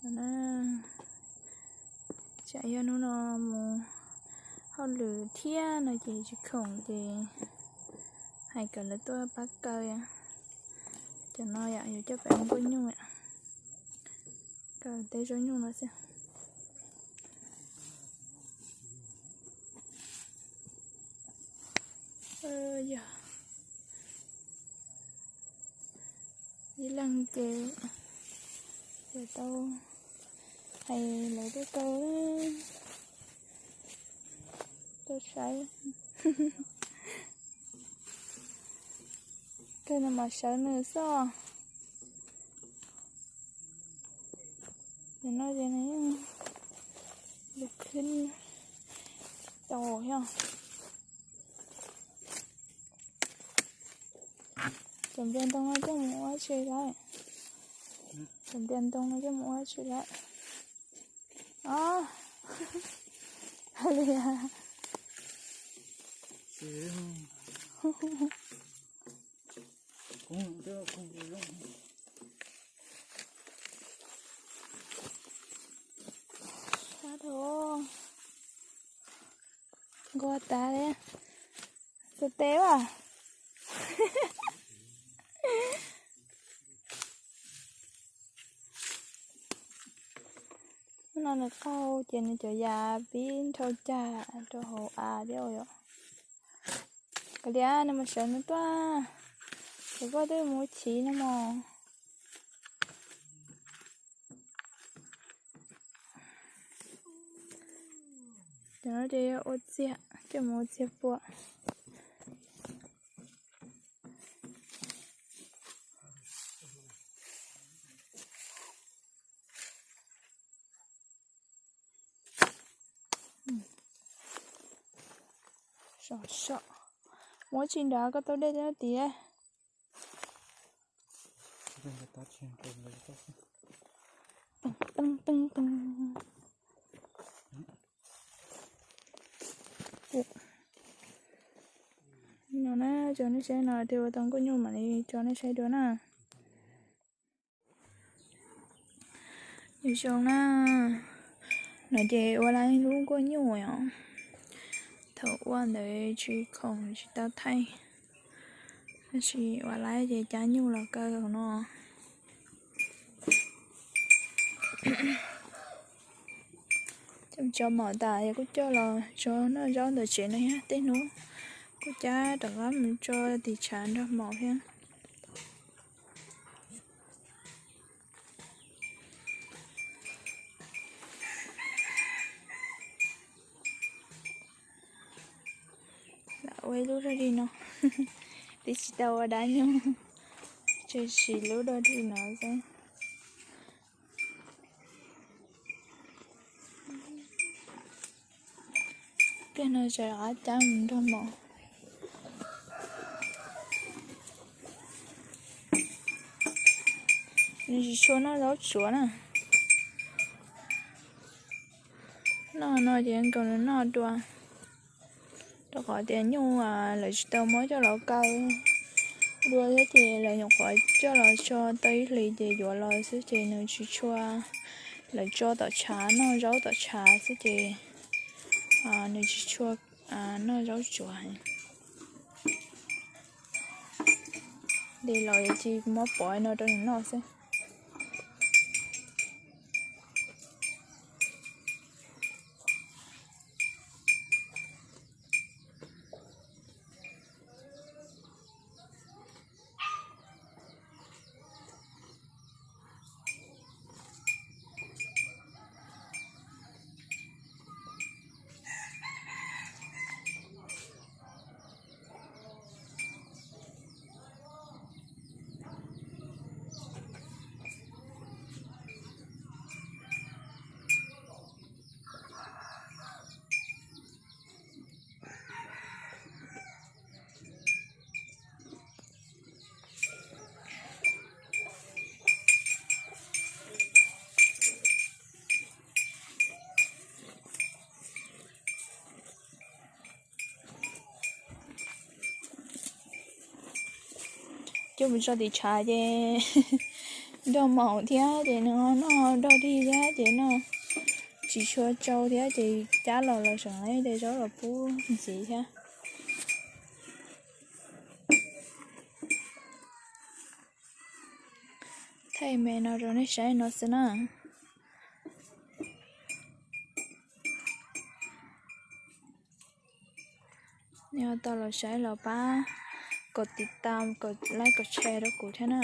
Tsam yog hnub no mus hauj lwm thiab no ces tsis khoom ces hais kom lawv tuaj pab kaw. Cov no yom, yuav coj pem nkuaj nyuj, kaw tej zaub nyuj no xwb. Yog ib leeg ces yuav tau hais lawv tuaj kaw, tuaj saib. Kaw no mas sawv nws xwb. Nim no ces nws yeej lub khwb tsis tau thiab. Cov nplias ntoo no coj mus ua dab tsi lawm? Cov nplias ntoo no coj mus ua dab tsi lawm? Os, li sab dhau, nquag tas li, txawv tes as. Hnub no nws qaug ces nws cov yam pib nrhau cag rau hauv av thiab yom. Kav liam, nws mus sawv nws tuaj, ces koj twb mus chiv no mog. Cov no ces yog ua txiag, coj mus ua txiag pua. Sov sov, muab tsis nrad koj tau dej thiab tid. Teeb teeb teeb. No na, tso nej saib no, twb ua tau nkuaj nyuj mam li tso nej saib dua na. Nyob zoo na, no ces ua lawm lub nkuaj nyuj os. Thaum ua ntawd tsis khoom tsis tau thaij, tab sis ua lawm ces cab nyuj los kaw no. Coj tso mom tas es kuj coj los tso noj zaub ntawm tsev no thiab, tej hnub kuj cab rov qab mus tso tim tshav nrog mom thiab. Lam ua ib lub dog dig no, twb tsis tau ua dab nyuj, tsuas siv lub dog dig no xwb. Tiag no tseem rov qab cab mus nrog mom. Nws tsis tshua noj zaub tsuav na. Noj no ces nkaus nws noj dua, rau qhov tias nyuj lawv tsis tau muab coj los kaw dua thiab ces lawv nyuam qhuav coj los tso tau ib hlis ces yuav los xwb ces nws tsis tshua, lawv tso tom tshav noj zaub tom tshav xwb ces nws tsis tshua noj zaub tsuav. Li los ces muab pov no rau nws noj xwb. Coj mus tso tim tshav ces Nrog maum thiab ces nws noj dog dig thiab ces noj tsis tshua tsau thiab ces cab los lawv tseem de zaub los pub ntxiv thiab. Thaij me no rau nej saib no xwb na. Nej tau los saib los pab kom tiv tam kom like kom share rau kuv thiab na.